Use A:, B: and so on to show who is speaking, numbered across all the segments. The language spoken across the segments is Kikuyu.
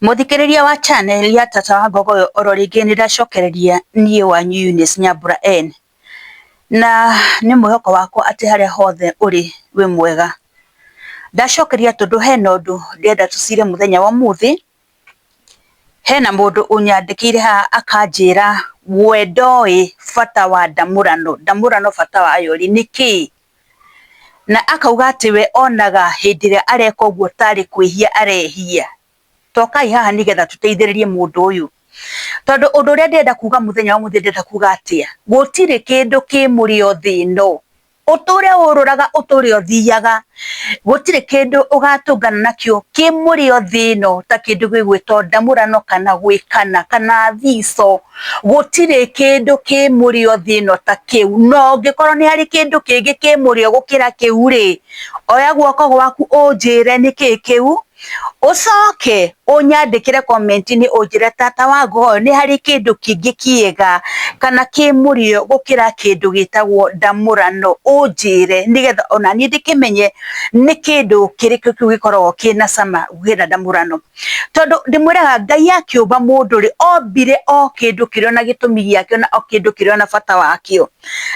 A: Mũthikĩrĩria wa channel ya Tata wa Ngogoyo oro rĩngĩ nĩ ndacokereria niĩ wanyu Eunice Nyambura N. Na nĩ mwĩhoko wakwa atĩ harĩa hothe ũrĩ wĩ mwega. Ndacokeria tondũ hena ũndũ ndĩrenda tũcire mũthenya wa ũmũthĩ. Hena mũndũ ũnyandĩkĩire haha akanjĩra we ndoĩ bata wa ndamũrano, ndamũrano bata wayo rĩ nĩ kĩĩ? Na akauga atĩ we onaga hĩndĩ ĩrĩa areka ũguo tarĩ kwĩhia arehia. Tokai haha nĩgetha tũteithĩrĩrie mũndũ ũyũ. Tondũ ũndũ ũrĩa ndĩrenda kuga mũthenya wa ũmũthĩ ndĩrenda kuga atĩa? Gũtirĩ kĩndũ kĩ mũrĩo thĩ ĩno. Ũtũre ũrũraga ũtũre ũthiaga, gũtirĩ kĩndũ ũgatũngana nakĩo kĩ mũrĩo thĩ ĩno ta kĩndũ gĩgwĩtwo ndamũrano kana gwĩkana kana thico. Gũtirĩ kĩndũ kĩ mũrĩo thĩ ĩno ta kĩu. Na ũngĩkorwo nĩ harĩ kĩndũ kĩngĩ kĩ mũrĩo gũkĩra kĩu rĩ, oya guoko gwaku ũnjĩre nĩkĩĩ kĩu. Ũcoke ũnyandĩkĩre comment-inĩ ũnjĩre tata wa Ngogoyo nĩ harĩ kĩndũ kĩngĩ kĩega kana kĩ mũrĩo gũkĩra kĩndũ gĩtagwo ndamũrano, ũnjĩre nĩgetha ona niĩ ndĩkĩmenye nĩ kĩndũ kĩrĩkũ kĩu gĩkoragwo kĩna cama gũkĩra ndamũrano. Tondũ ndĩmwĩraga Ngai akĩũmba mũndũ rĩ, ombire o kĩndũ kĩrĩ ona gĩtũmi gĩakĩo na o kĩndũ kĩrĩ ona bata wakĩo.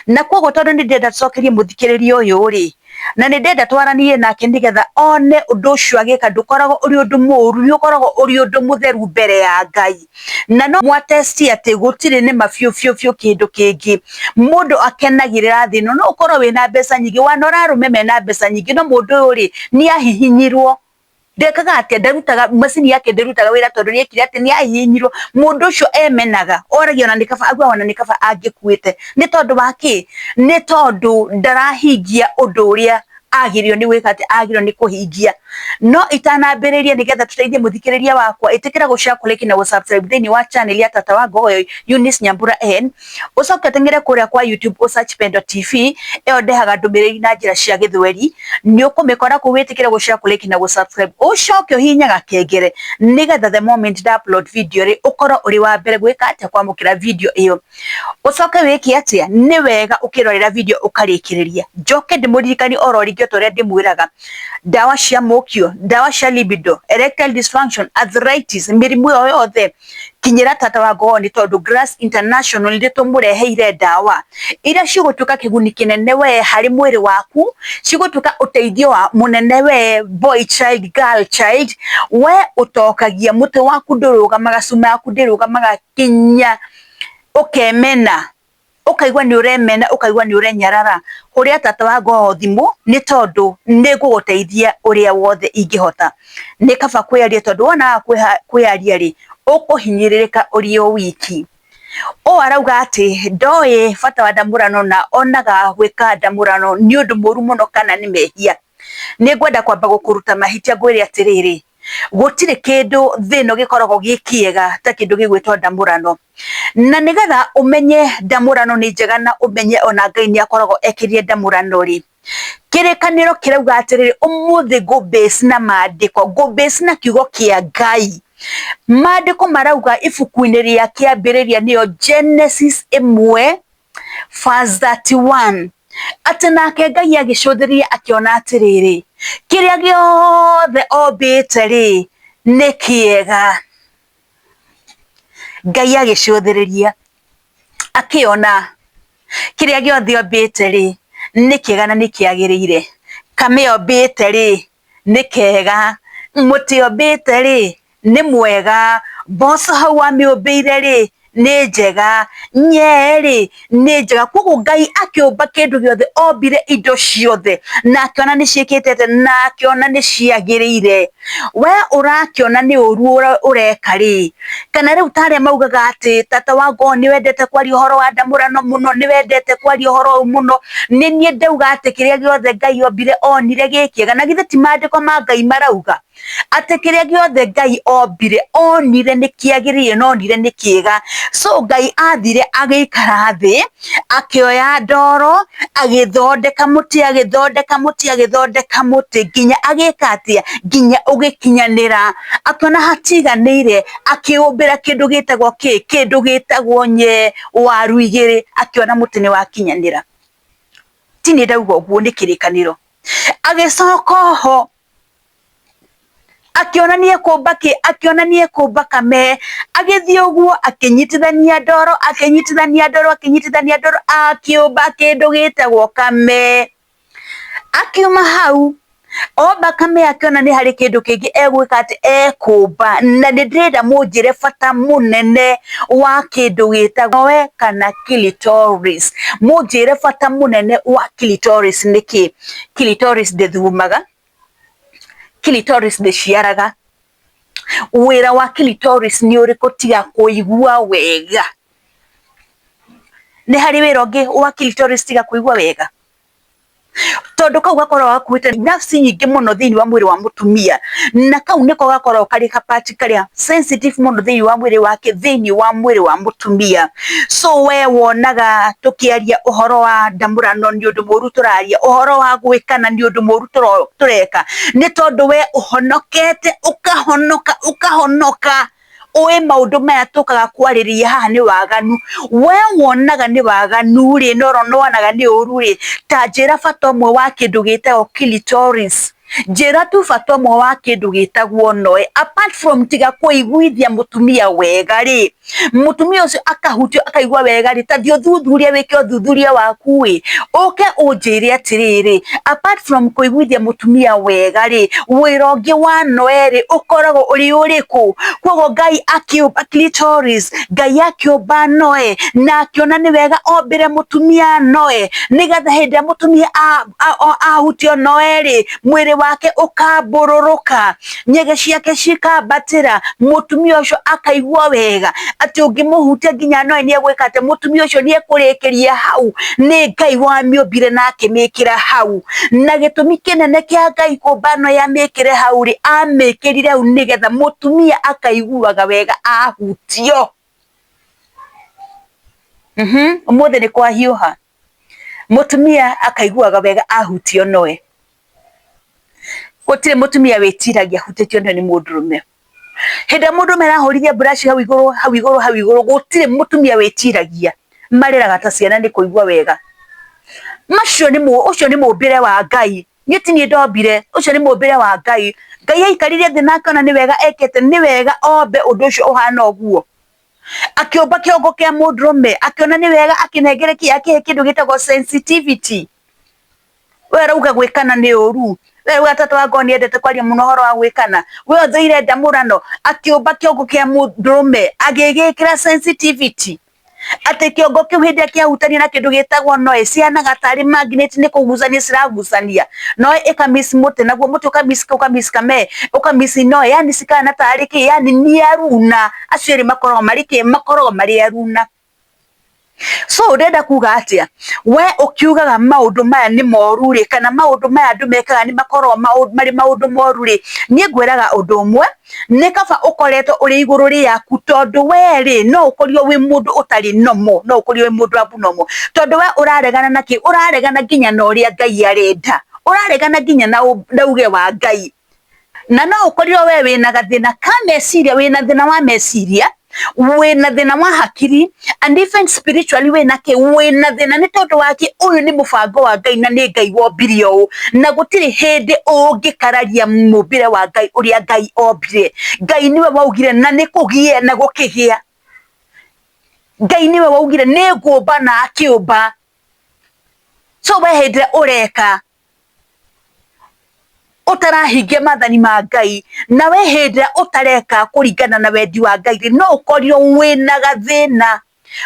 A: Na koguo tondũ nĩ ndĩrenda tũcokerie mũthikĩrĩria ũyũ rĩ, na nĩ ndenda twaranie nake nĩgetha one ũndũ ũcio agĩka ndũkoragwo ũrĩ ũndũ mũũru, nĩ ũkoragwo ũrĩ ũndũ mũtheru mbere ya Ngai. Na no mwatesti atĩ gũtirĩ nĩma biũ biũ biũ kĩndũ kĩngĩ mũndũ akenagĩrĩra thĩ ĩno. No ũkorwo wĩna mbeca nyingĩ, wanora arũme mena mbeca nyingĩ, no mũndũ ũyũ rĩ, nĩ ahihinyirwo. Ndekaga atĩa? Ndarutaga, macini yake ndĩrutaga wĩra tondũ nĩ ekire atĩ nĩ ahihinyirwo. Mũndũ ũcio emenaga, oragia ona nĩ kaba, augaga ona nĩ kaba angĩkuĩte. Nĩ tondũ wa kĩ? Nĩ tondũ ndarahingia ũndũ ũrĩa agĩrĩirwo nĩ gwĩka atĩ, agĩrĩirwo nĩ kũhingia. No itanambĩrĩria nĩgetha tũteithie mũthikĩrĩria wakwa, ĩtĩkĩra gũ share, kũ like na gũ subscribe thĩinĩ wa channel ya Tata wa Ngogoyo Eunice Nyambura N. Ũcoke ũteng'ere kũrĩa kwa YouTube ũ search Pendo TV, ĩyo ndehaga ndũmĩrĩri na njĩra cia gĩthweri, nĩ ũkũmĩkora kũu wĩtĩkĩre gũ share, kũ like na gũ subscribe, ũcoke ũhihinye gakengere nĩgetha the moment nda upload video rĩ, ũkorwo ũrĩ wa mbere gwĩka atĩa, kwamũkĩra video ĩyo. Ũcoke wĩke atĩa, nĩ wega ũkĩrorera video ũkarĩkĩrĩria. Njoke ndĩmũririkanie oro rĩngĩ ota ũrĩa ndĩmwĩraga, ndawa cia mũkio, ndawa cia libido, erectile dysfunction, arthritis, mĩrimũ ĩyo yothe, kinyĩra tata wa Ngogoyo nĩ tondũ Grass International nĩ tũmũreheire ndawa iria cigũtuĩka kĩguni kĩnene we harĩ mwĩrĩ waku, cigũtuĩka ũteithio wa mũnene we boy child, girl child, we ũtokagia mũtwe waku ndũrũgamaga, cuma yaku ndĩrũgamaga kinya ũkemena. Ũkaigua nĩ ũremena, ũkaigua nĩ ũrenyarara, hũrĩra tata wa Ngogoyo thimũ nĩ tondũ nĩ ngũgũteithia ũrĩa wothe ingĩhota. Nĩ kaba kwĩyaria tondũ wona waga kwĩyaria rĩ, ũkũhinyĩrĩrĩka ũrĩ o wiki. Ũũ arauga atĩ ndoĩ bata wa ndamũrano na onaga gwĩka ndamũrano nĩ ũndũ mũru mũno kana nĩ mehia. Nĩ ngwenda kwamba gũkũruta mahĩtia ngwĩre atĩrĩrĩ, gũtirĩ kĩndũ thĩ ĩno gĩkoragwo gĩ kĩega ta kĩndũ gĩgwĩtwo ndamũrano. Na nĩgetha ũmenye ndamũrano nĩ njega na ũmenye ona Ngai nĩ akoragwo ekĩrire ndamũrano rĩ, kĩrĩkanĩro kĩrauga atĩrĩrĩ, ũmũthĩ ngũ base na maandĩko, ngũ base na kiugo kĩa Ngai. Maandĩko marauga ibuku-inĩ rĩa kĩambĩrĩria nĩyo Genesis 1 verse 31 atĩ nake Ngai agĩcũthĩrĩria akĩona atĩrĩrĩ, kĩrĩa gĩothe ombĩte rĩ, nĩ kĩega. Ngai agĩcũthĩrĩria akĩona kĩrĩa gĩothe ombĩte rĩ, nĩ kĩega na nĩ kĩagĩrĩire. Kamĩa ombĩte rĩ, nĩ kega. Mũtĩ ombĩte rĩ, nĩ mwega. Mboco hau amĩũmbĩire rĩ, nĩ njega. Nyee rĩ, nĩ njega. Koguo Ngai akĩũmba kĩndũ gĩothe, ombire indo ciothe na akĩona nĩ ciĩkĩte atĩa, na akĩona nĩ ciagĩrĩire. We ũrakĩona nĩ ũru ũreka rĩ, kana rĩu ta arĩa maugaga atĩ tata wa Ngo'o nĩ wendete kwaria ũhoro wa ndamũrano mũno, nĩ wendete kwaria ũhoro ũyũ mũno, nĩ niĩ ndauga atĩ kĩrĩa gĩothe Ngai ombire onire gĩ kĩega, na githĩ ti maandĩko ma Ngai marauga? Atĩ kĩrĩa gĩothe Ngai ombire onire nĩ kĩagĩrĩire na onire nĩ kĩega. So Ngai athire agĩikara thĩ, akĩoya ndoro, agĩthondeka mũtĩ, agĩthondeka mũtĩ, agĩthondeka mũtĩ nginya agĩka atĩa? Nginya ũgĩkinyanĩra. Akĩona hatiganĩire, akĩũmbĩra kĩndũ gĩtagwo kĩ? Kĩndũ gĩtagwo nye, waru igĩrĩ, akĩona mũtĩ nĩ wakinyanĩra. Ti niĩ ndauga ũguo nĩ kĩrĩkanĩro. Agĩcoka oho. Akĩona nĩ ekũmba kĩ? Akĩona nĩ ekũmba kame. Agĩthiĩ ũguo akĩnyitithania ndoro, akĩnyitithania ndoro, akĩnyitithania ndoro, akĩũmba kĩndũ gĩtagwo kame. Akiuma hau omba kame akĩona nĩ harĩ kĩndũ kĩngĩ egwĩka atĩ ekũmba, na nĩ ndĩrenda mũnjĩre bata mũnene wa kĩndũ gĩtagwo we kana clitoris. Mũnjĩre bata mũnene wa clitoris nĩ kĩ? Clitoris ndĩthugumaga, clitoris ndĩciaraga. Wĩra wa clitoris nĩ ũrĩkũ tiga kũigua wega? Nĩ harĩ wĩra ũngĩ wa clitoris tiga kũigua wega? Tondu kau gakoragwo gakuĩte nerves nyingĩ mũno thĩinĩ wa mwĩrĩ wa mũtumia, na kau nĩko gakoragwo karĩ ga part karĩa sensitive mũno thĩinĩ wa mwĩrĩ wake, thĩinĩ wa mwĩrĩ wa mũtumia. So we wonaga tũkĩaria ũhoro wa ndamũrano nĩ ũndũ mũru tũraria, ũhoro wa gwĩkana nĩ ũndũ mũru tũreka, nĩ tondũ we ũhonokete, ũkahonoka, ũkahonoka. Ũĩ maũndũ maya tũkaga kwarĩrĩria haha nĩ waganu, we wonaga nĩ waganu rĩ, na wonaga nĩ ũru rĩ, ta njĩra bata ũmwe wa kĩndũ gĩtagwo clitoris, njĩra tu bata ũmwe wa kĩndũ gĩtagwo noe, apart from tiga kũiguithia mũtumia wega rĩ, Mũtumia ũcio akahutio akaigua wega rĩ, ta thiĩ ũthuthurie wĩke ũthuthuria waku ĩ, ũke ũnjĩre atĩrĩrĩ, apart from kũiguithia mũtumia wega rĩ, wĩra ũngĩ wa Noe rĩ, ũkoragwo ũrĩ ũrĩkũ? Koguo Ngai akĩũmba clitoris, Ngai akĩũmba Noe, na akĩona nĩ wega ombĩre mũtumia Noe, nĩgetha hĩndĩ ĩrĩa mũtumia ahutio Noe rĩ, mwĩrĩ wake ũkambũrũrũka. Nyege ciake cikambatĩra, mũtumia ũcio akaigua wega atĩ ũngĩmũhutia nginya noe nĩ egwĩka atĩ mũtumia ũcio nĩ ekũrĩkĩria hau. Nĩ Ngai wamĩũmbire na akĩmĩkĩra hau, na gĩtũmi kĩnene kĩa Ngai kũmba noe amĩkĩre hau rĩ, amĩkĩrire hau nĩgetha mũtumia akaiguaga wega ahutio. Ũmũthĩ nĩ kwahiũha, mũtumia akaiguaga wega ahutio noe. Gũtirĩ mũtumia wĩtiragia ahutĩtio nĩ mũndũrũme. Hĩndĩ ĩrĩa mũndũrũme arahũrithia brush hau igũrũ hau igũrũ hau igũrũ, gũtirĩ mũtumia wĩtiragia, marĩraga ta ciana nĩ kũigua wega. Macio nĩ ũcio nĩ mũmbĩre wa Ngai, niĩ ti niĩ ndombire, ũcio nĩ mũmbĩre wa Ngai. Ngai aikarire thĩ na akĩona nĩ wega ekĩte, nĩ wega ombe ũndũ ũcio ũhana ũguo. Akĩũmba kĩongo kĩa mũndũrũme, akĩona nĩ wega akĩnengere kĩ, akĩhe kĩndũ gĩtagwo sensitivity. We ũrauga gwĩkana nĩ ũru, we ũrauga tata wa ngoo nĩ endete kwaria mũno ũhoro wa gwĩkana, we ũthũire ndamũrano. Akĩũmba kĩongo kĩa mũndũrũme agĩgĩkĩra sensitivity, atĩ kĩongo kĩu hĩndĩ ĩrĩa kĩahutania na kĩndũ gĩtagwo noise, cihanaga tarĩ magnet nĩ kũgucania ciragucania, noise ĩka miss mũtĩ, naguo mũtĩ ũka miss ũka miss kame, ũka miss noise, yani cikahana tarĩ kĩ, yani nĩ aruna, acio erĩ makoragwo marĩ kĩ, makoragwo marĩ aruna. So ũrenda kuga atĩa? We ũkiugaga maũndũ maya nĩ moru rĩ, kana maũndũ maya andũ mekaga nĩ makoragwo marĩ maũndũ moru rĩ, niĩ ngwĩraga ũndũ ũmwe, nĩ kaba ũkoretwo ũrĩ igũrũ rĩaku tondũ we rĩ, no ũkorirwo wĩ mũndũ ũtarĩ normal, no ũkorirwo wĩ mũndũ abnormal, tondũ we ũraregana na kĩ? Ũraregana nginya na ũrĩa Ngai arenda, ũraregana nginya na uge wa Ngai. Na no ũkorirwo we wĩna gathĩna ka meciria, wĩna thĩna wa meciria, wĩna thĩna wa hakiri, and even spiritually wĩna kĩ, wĩna thĩna nĩ tondũ wa kĩ, ũyũ nĩ mũbango wa Ngai na nĩ Ngai wombire ũũ, na gũtirĩ hĩndĩ ũngĩkararia mũmbĩre wa Ngai ũrĩa Ngai ombire. Ngai nĩwe waugire na nĩ kũgĩe na gũkĩgĩa. Ngai nĩwe waugire nĩ ngũmba na akĩũmba. So we hĩndĩ ĩrĩa ũreka ũtarahingia maathani ma Ngai, na we hĩndĩ ĩrĩa ũtareka kũringana na wendi wa Ngai rĩ, no ũkorirwo wĩna gathĩna.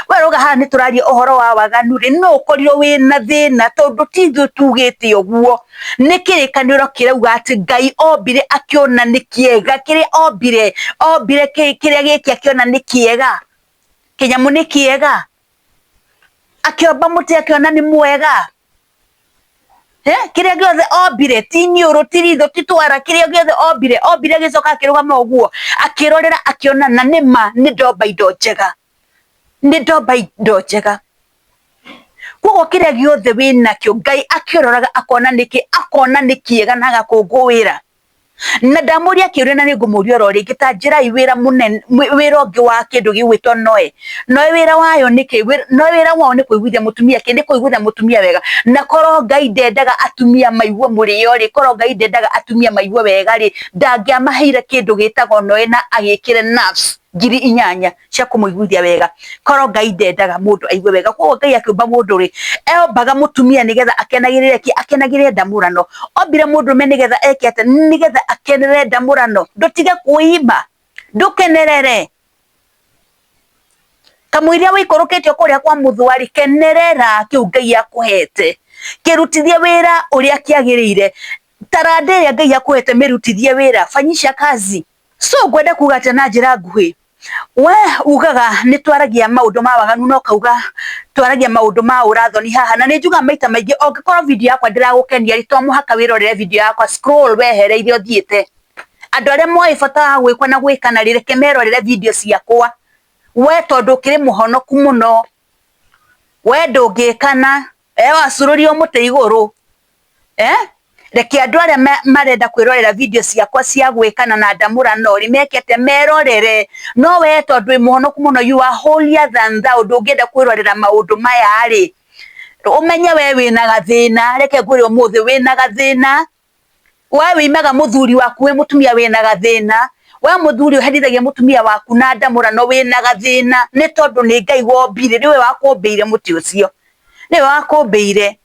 A: We ũrauga haha nĩ tũraria ũhoro wa waganu rĩ, no ũkorirwo wĩna thĩna tondũ ti ithuĩ tugĩte ũguo. Nĩ kĩrĩkanĩro kĩrauga atĩ Ngai ombire akĩona nĩ kĩega, kĩrĩa ombire, ombire kĩrĩa gĩkĩ akĩona nĩ kĩega, kĩnyamũ nĩ kĩega, akĩomba mũtĩ akĩona nĩ mwega. Kĩrĩa gĩothe ombire ti iniũrũ ti ritho ti twara, kĩrĩa gĩothe ombire, ombire agĩcoka akĩrũgama ũguo akĩrorera akĩona na nĩ ma nĩ ndomba indo njega, nĩ ndomba indo njega. Koguo kĩrĩa gĩothe wĩnakĩo Ngai akĩroraga akona nĩkĩ, akona nĩ kĩega na agakũngũĩra. Na ndamũria kĩũria na nĩngũmũria oro rĩngĩ, ta njĩrai wĩra mũnene, wĩra ũngĩ wa kĩndũ gĩgwĩtwo noe. Noe wĩra wayo nĩ kĩ? Noe wĩra wayo nĩ kũiguithia mũtumia kĩ? Nĩ kũiguithia mũtumia wega. Na korwo Ngai ndendaga atumia maigue mũrĩo rĩ, korwo Ngai ndendaga atumia maigue wega rĩ, ndangĩamaheire kĩndũ gĩtagwo noe na agĩkĩre nerves 8000 cia kũmũiguithia wega. Korwo Ngai ndendaga mũndũ aigue wega. Koguo Ngai akĩũmba mũndũ rĩ, ombaga mũtumia nĩgetha akenagĩrĩre kĩ? Akenagĩrĩre ndamũrano. Ombire mũndũrũme nĩgetha eke atĩa? Nĩgetha akenerere ndamũrano. Ndũtige kwĩima, ndũkenerere. Kamũiria wĩikũrũkĩte kũrĩa kwa mũthũa rĩ, kenerera kĩu Ngai akũhete. Kĩrutithie wĩra ũrĩa kĩagĩrĩire. Taranda ĩrĩa Ngai akũhete mĩrutithie wĩra, fanyisha kazi. So ngwenda kuga atĩa na njĩra nguhĩ? We ugaga nĩ twaragia maũndũ ma waganu na ũkauga twaragia maũndũ ma ũrathoni haha, na nĩ njugaga maita maingĩ ũngĩkorwo video yakwa ndĩragũkenia rĩ, to mũhaka wĩrorere video yakwa, scroll wehere iria ũthiĩte. Andũ arĩa moĩ bata wa gwĩkwo na gwĩkana rĩ, reke merorere video ciakwa. We tondũ ũkĩrĩ mũhonoku mũno, we ndũngĩkana, wacurũrio mũtĩ igũrũ. Reke andũ arĩa marenda kwĩrorera video ciakwa cia gwĩkana na ndamũrano rĩ, meke atĩa? Merorere. No we tondũ wĩ mũhonoku mũno, you are holier than thou, ndũngĩenda kwĩrorera maũndũ maya rĩ, ũmenye we wĩna gathĩna. Reke ngwĩre ũmũthĩ wĩna gathĩna. We wĩimaga mũthuri waku wĩ mũtumia wĩna gathĩna. We mũthuri ũherithagia mũtumia waku na ndamũrano wĩna gathĩna, nĩ tondũ nĩ Ngai wombire, nĩwe wakũmbĩire mũtĩ ũcio, nĩwe wakũmbĩire.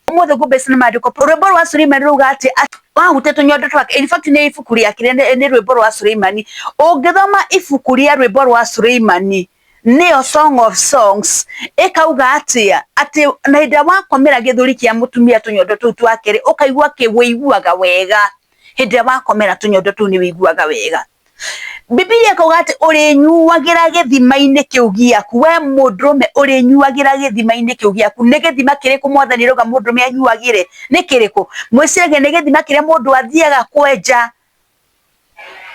A: Ũmũthĩ ngũmbeca na maandĩko. Rwĩmbo rwa Suleimani rauga atĩ wahute tũnyondo twake. In fact nĩ ibuku rĩake nĩ rwĩmbo rwa Suleimani. Ũngĩthoma ibuku rĩa rwĩmbo rwa Suleimani nĩyo Song of Songs, ĩkauga atĩa? Atĩ na hĩndĩ ĩrĩa wakomera gĩthũri kĩa mũtumia tũnyondo tũu twake rĩ, ũkaigua kĩ wĩiguaga wega. Hĩndĩ ĩrĩa wakomera tũnyondo tũu nĩ wĩiguaga wega. Bibilia ĩkauga atĩ ũrĩnyuagĩra gĩthima-inĩ kĩu gĩaku. We mũndũrũme ũrĩnyuagĩra gĩthima-inĩ kĩu gĩaku. Nĩ gĩthima kĩrĩkũ mwathani arauga mũndũrũme anyuagĩre? Nĩ kĩrĩkũ? Mwĩciragia nĩ gĩthima kĩrĩa mũndũ athiaga kwenja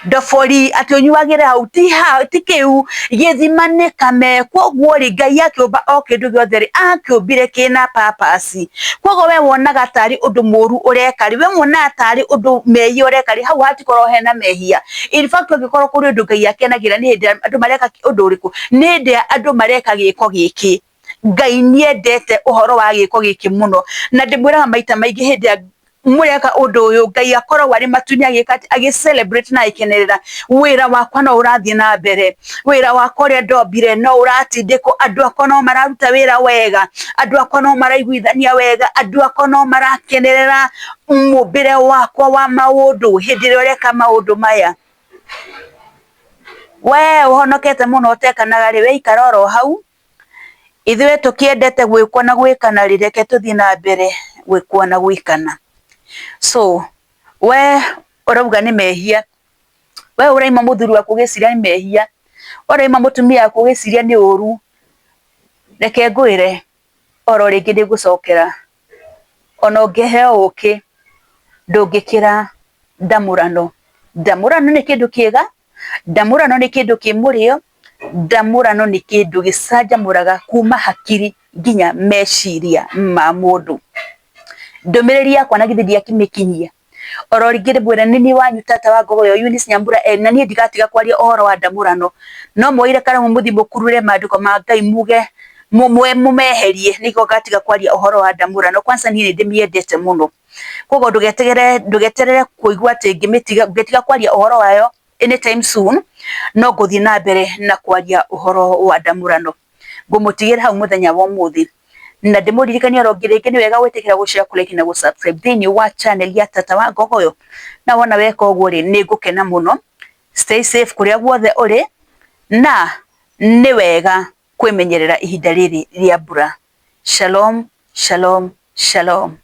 A: ndobori atĩ ũnyuagĩre hau? Ti ha, ti kĩu. Gĩthima nĩ kame. Koguo rĩ, Ngai akĩũmba o kĩndũ gĩothe rĩ, akĩũmbire kĩna purpose. Koguo we wonaga tarĩ ũndũ mũru ũreka rĩ, we wonaga tarĩ ũndũ mehia ũreka rĩ, hau hatikoragwo hena mehia. In fact angĩkorwo kũrĩ ũndũ Ngai akenagĩra nĩ hĩndĩ ĩrĩa andũ mareka ũndũ ũrĩkũ? Nĩ hĩndĩ ĩrĩa andũ mareka gĩko gĩkĩ. Ngai nĩendete ũhoro wa gĩko gĩkĩ mũno. Na ndĩmwĩraga maita maingĩ hĩndĩ ĩrĩa mũreka ũndũ ũyũ, Ngai akoragwo arĩ matu-inĩ agĩka atĩ, agĩ celebrate na agĩkenerera wĩra wakwa no ũrathiĩ na mbere, wĩra wakwa ũrĩa ndombire no ũratindĩkwo, andũ akwa no mararuta wĩra wega, andũ akwa no maraiguithania wega, andũ akwa no marakenerera mũmbĩre wakwa wa maũndũ hĩndĩ ĩrĩa ũreka maũndũ maya. We ũhonokete mũno ũtekanaga rĩ, we ikara oro hau. Ithuĩ tũkĩendete gwĩkwo na gwĩkana rĩ, reke tũthiĩ na mbere gwĩkwo na gwĩkana. So we ũrauga nĩ mehia, we ũraima mũthuri waku ũgĩciria nĩ mehia, we ũraima mũtumia waku ũgĩciria nĩ ũru, reke ngwĩre oro rĩngĩ nĩ ngũcokera, ona ũngĩheo ũkĩ ndũngĩkĩra ndamũrano. Ndamũrano nĩ kĩndũ kĩega, ndamũrano nĩ kĩndũ kĩ mũrĩo, ndamũrano nĩ kĩndũ gĩcanjamũraga kuma hakiri nginya meciria ma mũndũ. Ndũmĩrĩri yakwa na githĩ ndiakĩmĩkinyia? Oro rĩngĩ ndĩmwĩre nĩ niĩ wanyu tata wa Ngogoyo Eunice Nyambura na niĩ ndigatiga kwaria ũhoro wa ndamũrano. No muoire karamu mũthiĩ mũkurure maandĩko ma Ngai muge mũmeherie nĩguo ngatiga kwaria ũhoro wa ndamũrano. Kwanza niĩ nĩ ndĩmĩendete mũno. Koguo ndũgeterere kũigua atĩ ngĩmĩtiga ngĩtiga kwaria ũhoro wayo anytime soon, no ngũthiĩ na mbere na kwaria ũhoro wa ndamũrano. Ngũmũtigĩra hau mũthenya wa ũmũthĩ. Na ndĩmũririkanie oro rĩngĩ nĩ wega gwĩtĩkĩra gũ share, kũ like na gũ subscribe thĩinĩ wa channel ya Tata wa Ngogoyo. Na wona weka ũguo rĩ, nĩ ngũkena mũno. Stay safe kũrĩa guothe ũrĩ, na nĩ wega kwĩmenyerera ihinda rĩrĩ rĩa mbura. Shalom, shalom, shalom.